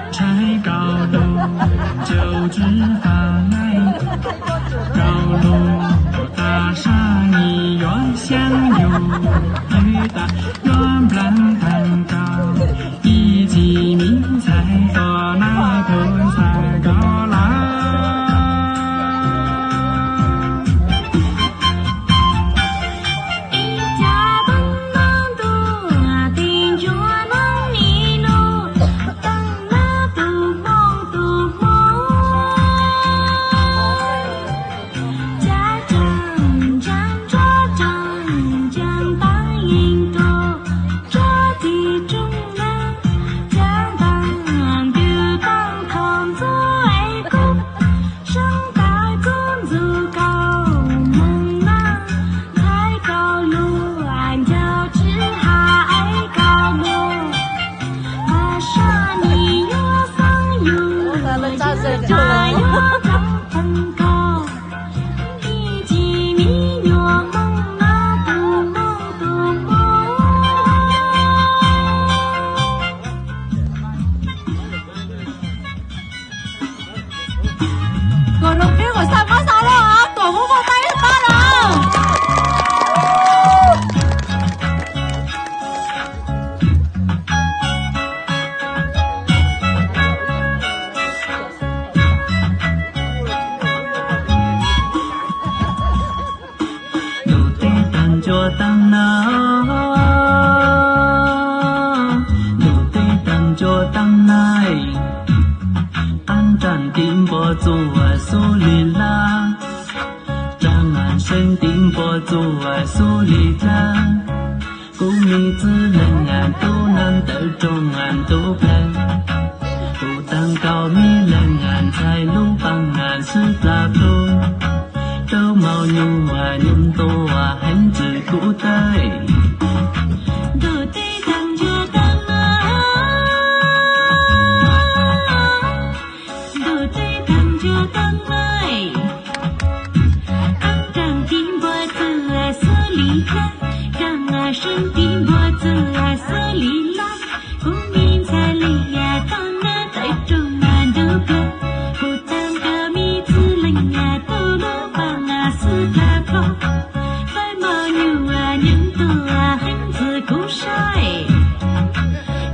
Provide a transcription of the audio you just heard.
Ntshai kaus lus, ntshai tsis faj lawm. Kaus lus, tas sab nis yuav xyaab yus, twb tas yuav nplaag taag kaus, ib txhis miv ntxhais tuaj nab tug ntxhais kaus lawm. Ib cag teeb no ntuj, tig ntsuag neeg nim no, teeb no tus hmoo tus hmoo. Caj tsaam ntsaag, tsob tsaam ntsaag, taag yeej rua tsob tig rooj na, caj ntaag ntws taag khaum ntxuav es kub, seeb taag kub ntxug kaus moog na, ntxhais kaus lug ncaus tswv has es kaus lug, tas sab nis yuav xeeb yus, tas yuav rov taag kaus, ib txhis miv nyuam moog nab tug hmoo tus hmoo. Kuas rau peb kuas xav pab xav los tuam hub muaj tais pab los. Ntuj teb taag ncua taag na, ntuj teb taag ncua taag na, qaab nraag tiv npua txuas xub li laj, raag seeb tiv npua txuas xub li dlaab. Kuv me txwj leeg tub nab ntawd rooj ntug plawg, kuv taag kaus me leeg ntxhais lub paag swb plag plug, rau maum nyuj nyuj ntua heev txwm kuv tawm. Ntuj teb taag ncua taag na, ntuj teb taag ncua taag na, qaab nraag tiv npua txuas xub li dlaab, raag seeb tiv npua txuas xub li